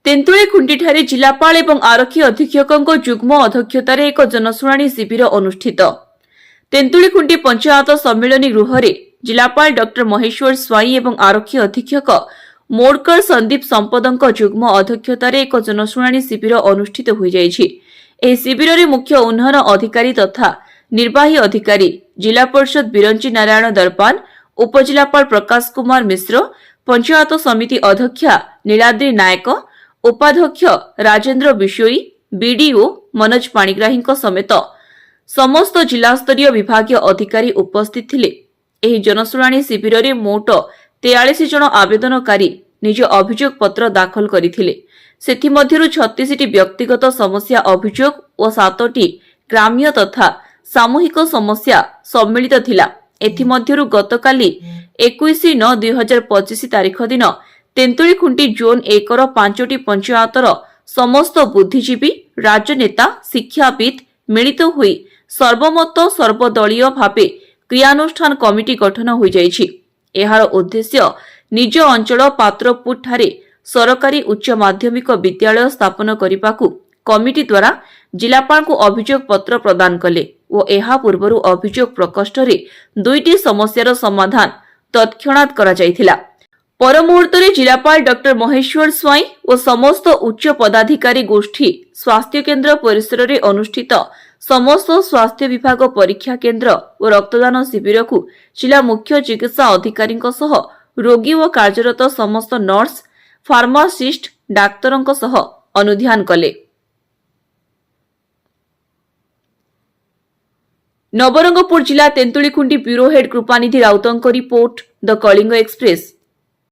ତେନ୍ତୁଳିଖୁଣ୍ଟିଠାରେ ଜିଲ୍ଲାପାଳ ଏବଂ ଆରକ୍ଷୀ ଅଧୀକ୍ଷକଙ୍କ ଯୁଗ୍ମ ଅଧ୍ୟକ୍ଷତାରେ ଏକ ଜନଶୁଣାଣି ଶିବିର ଅନୁଷ୍ଠିତ। ତେନ୍ତୁଳିଖୁଣ୍ଟି ପଞ୍ଚାୟତ ସମ୍ମିଳନୀ ଗୃହରେ ଜିଲ୍ଲାପାଳ ଡକ୍ଟର ମହେଶ୍ୱର ସ୍ୱାଇଁ ଏବଂ ଆରକ୍ଷୀ ଅଧୀକ୍ଷକ ମୋଡକର ସନ୍ଦୀପ ସମ୍ପଦଙ୍କ ଯୁଗ୍ମ ଅଧ୍ୟକ୍ଷତାରେ ଏକ ଜନଶୁଣାଣି ଶିବିର ଅନୁଷ୍ଠିତ ହୋଇଯାଇଛି। ଏହି ଶିବିରରେ ମୁଖ୍ୟ ଉନ୍ନୟନ ଅଧିକାରୀ ତଥା ନିର୍ବାହୀ ଅଧିକାରୀ, ଜିଲ୍ଲା ପରିଷଦ ବିରଞ୍ଚି ନାରାୟଣ ଦରପାନ, ଉପଜିଲ୍ଲାପାଳ ପ୍ରକାଶ କୁମାର ମିଶ୍ର, ପଞ୍ଚାୟତ ସମିତି ଅଧ୍ୟକ୍ଷା ନୀଳାଦ୍ରି ନାୟକ, ଉପାଧ୍ୟକ୍ଷ ରାଜେନ୍ଦ୍ର ବିଶୋଇ, ବିଡିଓ ମନୋଜ ପାଣିଗ୍ରାହୀଙ୍କ ସମେତ ସମସ୍ତ ଜିଲ୍ଲାସ୍ତରୀୟ ବିଭାଗୀୟ ଅଧିକାରୀ ଉପସ୍ଥିତ ଥିଲେ। ଏହି ଜନଶୁଣାଣି ଶିବିରରେ ମୋଟ 43 ଜଣ ଆବେଦନକାରୀ ନିଜ ଅଭିଯୋଗ ପତ୍ର ଦାଖଲ କରିଥିଲେ। ସେଥିମଧ୍ୟରୁ 36ଟି ବ୍ୟକ୍ତିଗତ ସମସ୍ୟା ଅଭିଯୋଗ ଓ ସାତଟି ଗ୍ରାମ୍ୟ ତଥା ସାମୂହିକ ସମସ୍ୟା ସମ୍ମିଳିତ ଥିଲା। ଏଥିମଧ୍ୟରୁ ଗତକାଲି 21/9/2025 ତାରିଖ ଦିନ ତେନ୍ତୁଳିଖୁଣ୍ଟି ଜୋନ୍ 1ର ପାଞ୍ଚଟି ପଞ୍ଚାୟତର ସମସ୍ତ ବୁଦ୍ଧିଜୀବୀ, ରାଜନେତା, ଶିକ୍ଷାବିତ୍ ମିଳିତ ହୋଇ ସର୍ବମତ ସର୍ବଦଳୀୟ ଭାବେ କ୍ରିୟାନୁଷ୍ଠାନ କମିଟି ଗଠନ ହୋଇଯାଇଛି। ଏହାର ଉଦ୍ଦେଶ୍ୟ ନିଜ ଅଞ୍ଚଳ ପାତ୍ରପୁରଠାରେ ସରକାରୀ ଉଚ୍ଚ ମାଧ୍ୟମିକ ବିଦ୍ୟାଳୟ ସ୍ଥାପନ କରିବାକୁ କମିଟି ଦ୍ୱାରା ଜିଲ୍ଲାପାଳଙ୍କୁ ଅଭିଯୋଗ ପତ୍ର ପ୍ରଦାନ କଲେ ଓ ଏହା ପୂର୍ବରୁ ଅଭିଯୋଗ ପ୍ରକୋଷ୍ଠରେ ଦୁଇଟି ସମସ୍ୟାର ସମାଧାନ ତତ୍କ୍ଷଣାତ୍ କରାଯାଇଥିଲା। ପରମୁହୂର୍ତ୍ତରେ ଜିଲ୍ଲାପାଳ ଡକ୍ଟର ମହେଶ୍ୱର ସ୍ୱାଇଁ ଓ ସମସ୍ତ ଉଚ୍ଚ ପଦାଧିକାରୀ ଗୋଷ୍ଠୀ ସ୍ୱାସ୍ଥ୍ୟକେନ୍ଦ୍ର ପରିସରରେ ଅନୁଷ୍ଠିତ ସମସ୍ତ ସ୍ୱାସ୍ଥ୍ୟ ବିଭାଗ ପରୀକ୍ଷା କେନ୍ଦ୍ର ଓ ରକ୍ତଦାନ ଶିବିରକୁ ଜିଲ୍ଲା ମୁଖ୍ୟ ଚିକିତ୍ସା ଅଧିକାରୀଙ୍କ ସହ ରୋଗୀ ଓ କାର୍ଯ୍ୟରତ ସମସ୍ତ ନର୍ସ, ଫାର୍ମାସିଷ୍ଟ, ଡାକ୍ତରଙ୍କ ସହ ଅନୁଧ୍ୟାନ କଲେ। ନବରଙ୍ଗପୁର ଜିଲ୍ଲା ତେନ୍ତୁଳିଖୁଣ୍ଟି ବ୍ୟୁରୋ ହେଡ୍ କୃପାନିଧି ରାଉତଙ୍କ ରିପୋର୍ଟ, ଦ କଳିଙ୍ଗ ଏକ୍ସପ୍ରେସ।